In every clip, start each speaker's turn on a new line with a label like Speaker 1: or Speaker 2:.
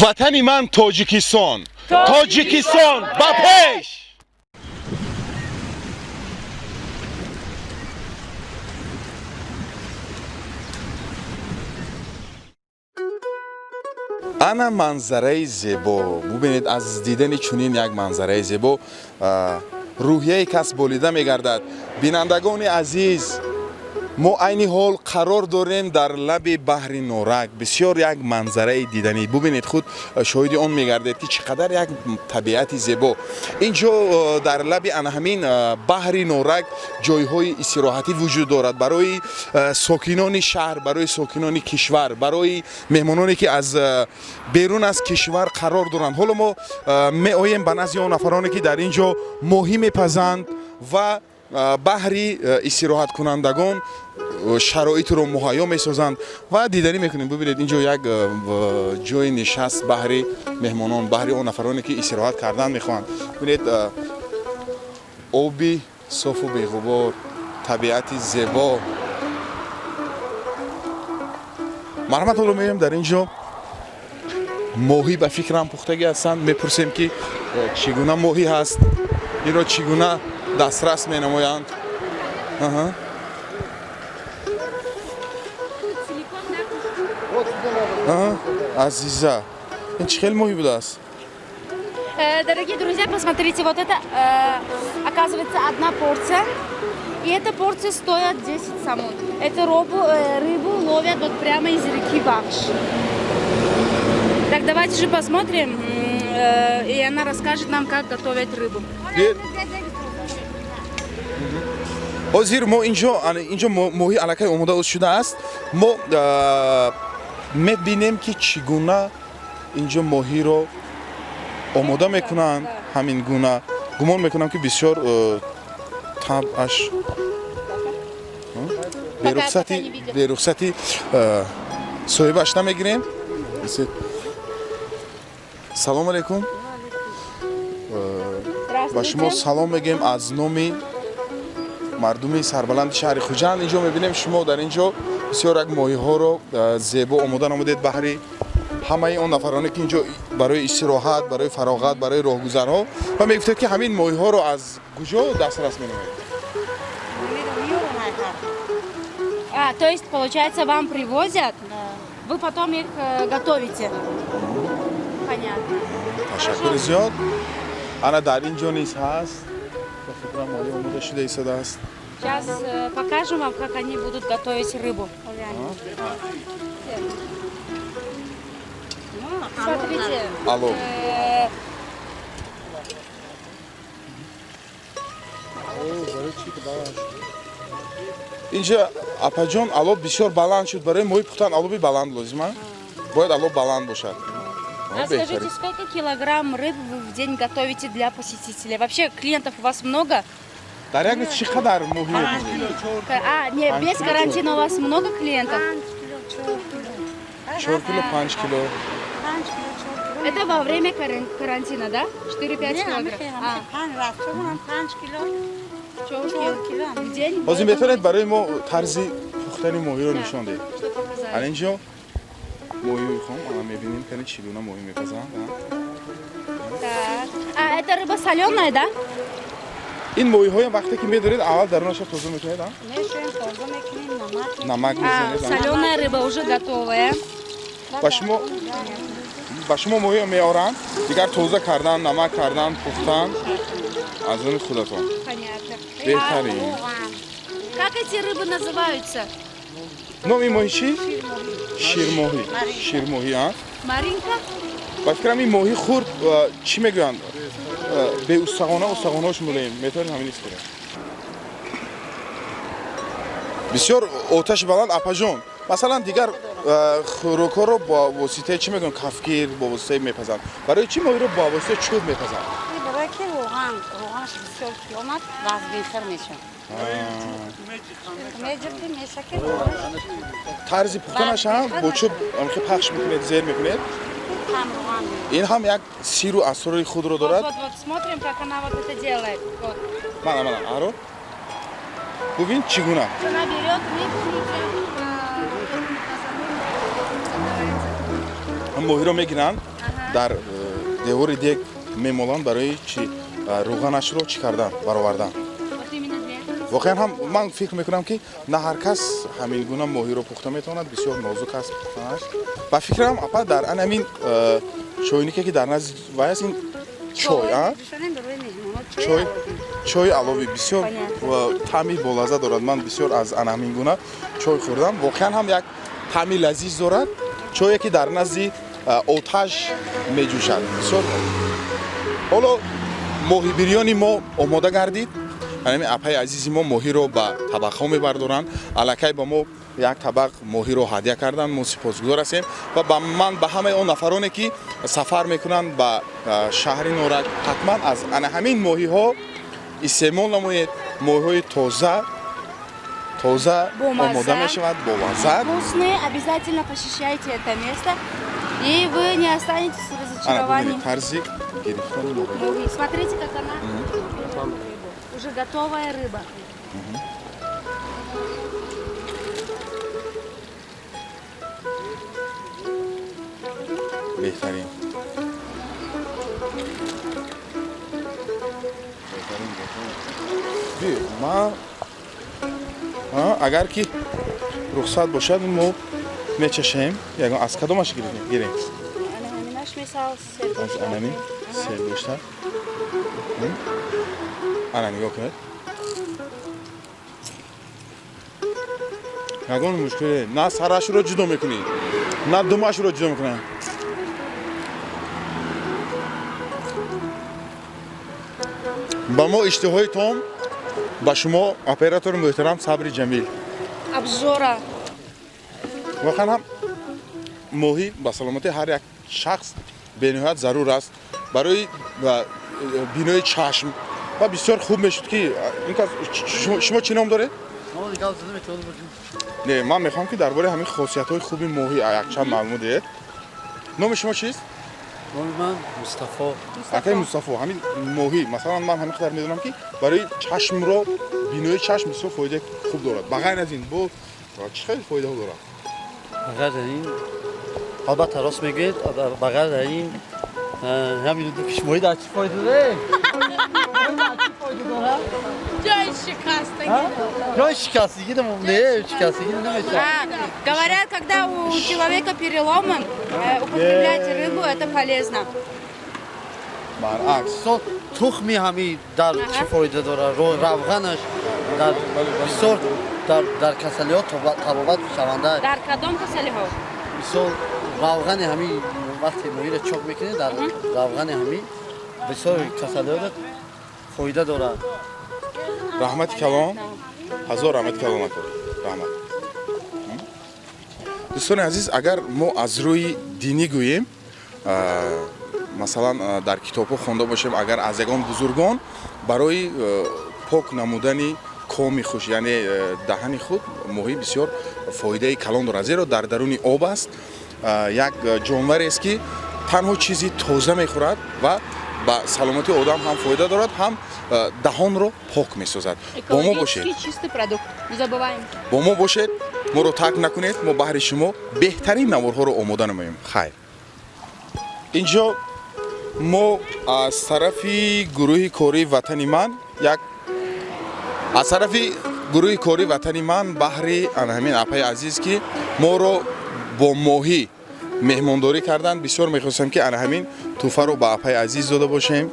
Speaker 1: Ватани ман Тоҷикистон, Тоҷикистон ба пеш! Ана манзараи зебо. Бубинед, аз дидани чунин як манзараи зебо рӯҳияи кас болида мегардад. Бинандагони азиз, мо айни ҳол қарор дорем дар лаби баҳри Норак. Бисёр як манзараи диданӣ. Бубинед, худ шоҳиди он мегардед, ки чӣ қадар як табиати зебо ин ҷо, дар лаби ана ҳамин баҳри Норак, ҷойҳои истироҳатӣ вуҷуд дорад барои сокинони шаҳр, барои сокинони кишвар, барои меҳмононе, ки аз берун аз кишвар қарор доранд. Ҳоло мо меоем ба назди он нафароне, ки дар ин ҷо моҳӣ мепазанд ва баҳри истироҳаткунандагон шароитро муҳайё месозанд ва диданӣ мекунем. Бубинед, ин ҷо як ҷои нишаст баҳри меҳмонон, баҳри он нафароне, ки истироҳат кардан мехоҳанд. Бубинед, оби софу беғубор, табиати зебо. Марҳамат, ҳоло меоем, дар ин ҷо моҳӣ ба фикрам пухтагӣ ҳастанд. Мепурсем, ки чӣ гуна моҳӣ ҳаст, инро чӣ гуна дастрас менамоянд. Аҳа. Аҳа, азиза, ин чӣ хел моҳӣ будааст?
Speaker 2: Дорогие друзья, посмотрите, вот это, оказывается, одна порция. И эта порция стоит 10 сомон. Это рыбу ловят вот прямо из реки Вахш. Так, давайте же посмотрим, и она расскажет нам, как готовить рыбу.
Speaker 1: Биёед. Ҳозир мо инҷо, инҷо моҳӣ аллакай омода шудааст. Мо мебинем, ки чӣ гуна инҷо моҳиро омода мекунанд. Ҳамин гуна гумон мекунам, ки бисёр табъаш берухсати соҳибаш намегирем. Салом алейкум, ба шумо салом мегӯем аз номи мардуми сарбаланди шаҳри Хуҷанд. Инҷо мебинем, шумо дар инҷо бисёр як моҳиҳоро зебо омода намудед баҳри ҳамаи он нафароне, ки инҷо барои истироҳат, барои фароғат, барои роҳгузарҳо, ва мегуфтед, ки ҳамин моҳиҳоро аз куҷо дастрас менамоед?
Speaker 2: А, то есть, получается, вам привозят, вы потом их готовите. Понятно.
Speaker 1: Ташаккури зиёд. Ана дар ин ҷо низ ҳаст, ба фикрам, моҳӣ омода шуда истодааст.
Speaker 2: Сейчас покажем вам, как они будут готовить рыбу. Смотрите.
Speaker 1: Алло. Инҷа, апаҷон, алов бисёр баланд шуд. Барои моҳӣ пухтан алови баланд лозима, бояд алов баланд бошад.
Speaker 2: А скажите, сколько килограмм рыб вы в день готовите для посетителей? Вообще клиентов у вас много?
Speaker 1: Дар як рӯз чӣ қадар моҳӣ мепазед?
Speaker 2: А, не, без карантина у вас много клиентов?
Speaker 1: 4 кило, 5 кило.
Speaker 2: Это во время карантина, да? 4-5 килограмм. А. В день?
Speaker 1: Ҳозир метавонед барои мо тарзи пухтани моҳиро нишон диҳед?
Speaker 2: Что показать?
Speaker 1: Ана инҷо моҳӣ мехоҳам, ана мебинем, кани чӣ гуна моҳӣ мепазанд.
Speaker 2: Так. А это рыба соленая, да?
Speaker 1: Ин моҳиҳоям вақте ки медоред, аввал дарунашро тоза мекунед? Намак мезанед?
Speaker 2: Соленая рыба уже готовая.
Speaker 1: Ба шумо моҳиро меоранд, дигар тоза кардан, намак кардан, пухтан аз они худатон.
Speaker 2: Понятно.
Speaker 1: Беҳтарин.
Speaker 2: Как эти рыбы называются?
Speaker 1: Номи моҳи чӣ? Ширмоҳӣ, ширмоҳӣ, а?
Speaker 2: Маринка?
Speaker 1: Ба фикрам, ин моҳи хурд, чӣ мегӯянд, беустағона, устағонаош мулоим. Метавонед ҳамин истифода. Бисёр оташи баланд, апаҷон. Масалан, дигар хӯрокҳоро бо воситаи, чӣ мегӯянд, кафгир, бо воситаи мепазанд. Барои чӣ моҳиро бо воситаи чӯб мепазанд?
Speaker 3: Барои ки роған, роғанаш бисёр ки омад, вазбинхир мешавад. Меҷирти меша ки
Speaker 1: Тарзи пухтанаш ҳам бо чӯб амхи пахш мекунед, зер мекунед.
Speaker 3: Ҳам роған.
Speaker 1: Ин ҳам як сиру асрори худро дорад.
Speaker 2: Вот, вот, смотрим, как она вот это делает. Вот.
Speaker 1: Мана, мана, аро, бубин, чӣ гуна.
Speaker 2: Она берет рыбу и
Speaker 1: Моҳиро мегиранд. Дар девори дег мемоланд барои чи рӯғанашро чӣ кардан, баровардан. Воқеан ҳам ман фикр мекунам, ки на ҳар кас ҳамин гуна моҳиро пухта метавонад, бисёр нозук аст пухтанаш. Ба фикрам, апа, дар ан ҳамин чойнике, ки дар назди вай аст, ин чой, а? Чой, чои аловӣ бисёр таъми болаззат дорад. Ман бисёр аз ан ҳамин гуна чой хӯрдам. Воқеан ҳам як таъми лазиз дорад. Чое, ки дар назди оташ меҷӯшад. Бисёр. Ҳоло моҳибирёни мо омода гардид. Ҳамин апаи азизи мо моҳиро ба табақҳо мебардоранд. Аллакай ба мо як табақ моҳиро ҳадя карданд, мо сипосгузор ҳастем ва ба ман ба ҳамаи он нафароне, ки сафар мекунанд ба шаҳри Норак, ҳатман аз ана ҳамин моҳиҳо истеъмол намоед. Моҳиҳои тоза тоза омода мешавад, бо лаззат.
Speaker 2: Вкусные, обязательно посещайте это место, и вы не останетесь в разочаровании.
Speaker 1: Тарзи гирифтани
Speaker 2: моҳи. Смотрите, как она уже готовая рыба.
Speaker 1: Беҳтарин, ма агар ки рухсат бошад, мо мечашем. Ягон аз кадомаш гирем? Аз анами сергӯшта. Ана, нигоҳ кунед, ягон мушкиле на сарашро ҷудо мекунӣ, на думашро ҷудо мекунӣ. Ба мо иштиҳои том, ба шумо, оператори муҳтарам, сабри ҷамил.
Speaker 2: Обжора.
Speaker 1: Воқеан ҳам моҳӣ ба саломатии ҳар як шахс бениҳоят зарур аст, барои бинои чашм ва бисёр хуб мешуд, ки ин кас. Шумо чӣ ном доред? Не, ман мехоҳам, ки дар бораи ҳамин хосиятҳои хуби моҳӣ якчанд маълумот диҳед. Номи шумо чист?
Speaker 4: Номи ман Мустафо.
Speaker 1: Акаи Мустафо, ҳамин моҳӣ, масалан, ман ҳамин қадар медонам, ки барои чашмро, бинои чашм бисёр фоидаи хуб дорад. Ба ғайр аз ин бо чӣ хеле фоидаҳо дорад?
Speaker 4: Ба ғайр аз ин, албатта, рост мегӯед, ба ғайр аз ин ҳамин моҳӣ дар чӣ фоида дорад?
Speaker 2: Ҷои шикастагӣ.
Speaker 4: Ҷои шикастагӣ не, шикастагӣ намешавад.
Speaker 2: Говорят, когда у человека переломы, употреблять рыбу это полезно.
Speaker 1: Баръакс.
Speaker 4: Тухми ҳами дар чӣ фоида дорад? Равғанаш дар бисёр дар касалиҳо табобат шаванда.
Speaker 2: Дар кадом касалиҳо?
Speaker 4: Мисол, равғани ҳами вақте моҳиро чок мекунед, дар равғани ҳами бисёр касалиҳо фоида дорад.
Speaker 1: Раҳмати калон, ҳазор раҳмати калон, ака, раҳмат. Дӯстони азиз, агар мо аз рӯи динӣ гӯем, масалан, дар китобҳо хонда бошем, агар аз ягон бузургон, барои пок намудани коми хуш, яъне даҳани худ, моҳӣ бисёр фоидаи калон дорад, зеро дар даруни об аст, як ҷонварест, ки танҳо чизи тоза мехӯрад ва ба саломатии одам ҳам фоида дорад, ҳам даҳонро пок месозад. Бо мо бошед.
Speaker 2: Чистый продукт, не забываем.
Speaker 1: Бо мо бошед, моро тарк накунед, мо баҳри шумо беҳтарин наворҳоро омода намоем. Хайр, инҷо мо аз тарафи гурӯҳи кории Ватани ман, як аз тарафи гурӯҳи кории Ватани ман баҳри ана ҳамин апаи азиз, ки моро бо моҳӣ меҳмондорӣ карданд, бисёр мехостем, ки ана ҳамин тӯҳфаро ба апаи азиз дода бошем.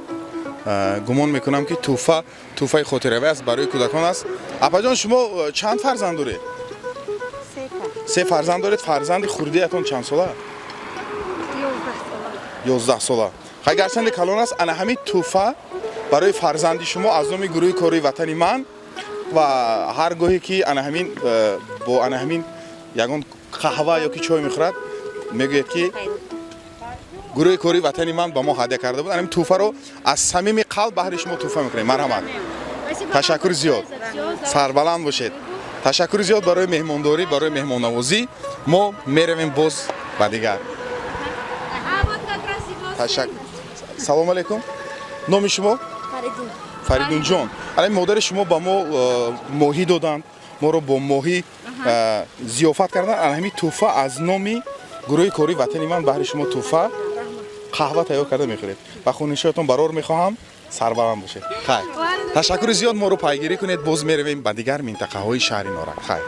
Speaker 1: Гумон мекунам, ки тӯҳфа тӯҳфаи хотиравӣ аст, барои кӯдакон аст. Апаҷон, шумо чанд фарзанд доред? Се фарзанд доред. Фарзанди хурдиятон чанд сола? 11 сола. Хай, гарчанде калон аст, ана ҳамин тӯҳфа барои фарзанди шумо аз номи гурӯҳи кории Ватани ман ва ҳар гоҳе ки ана ҳамин бо ана ҳамин ягон қаҳва ё ки чой мехӯрад, мегӯяд, ки гурӯҳи кории Ватани ман ба мо ҳадя карда буд. Ана ҳамин тӯҳфаро аз самими қалб баҳри шумо тӯҳфа мекунем. Марҳамат, ташаккури зиёд, сарбаланд бошед. Ташаккури зиёд барои меҳмондорӣ, барои меҳмоннавозӣ. Мо меравем боз ба дигар. Ташаккур. Салому алайкум, номи шумо? Фаридунҷон. Ана модари шумо ба мо моҳӣ доданд, моро бо моҳӣ зиёфат карданд. Ана ҳамин тӯҳфа аз номи гурӯҳи кории Ватани ман баҳри шумо тӯҳфа. Қаҳва тайёр карда мехӯред. Ба хонишоятон барор мехоҳам, сарбаланд бошед. Хайр, ташаккури зиёд, моро пайгирӣ кунед, боз меравем ба дигар минтақаҳои шаҳри Норак. Хайр.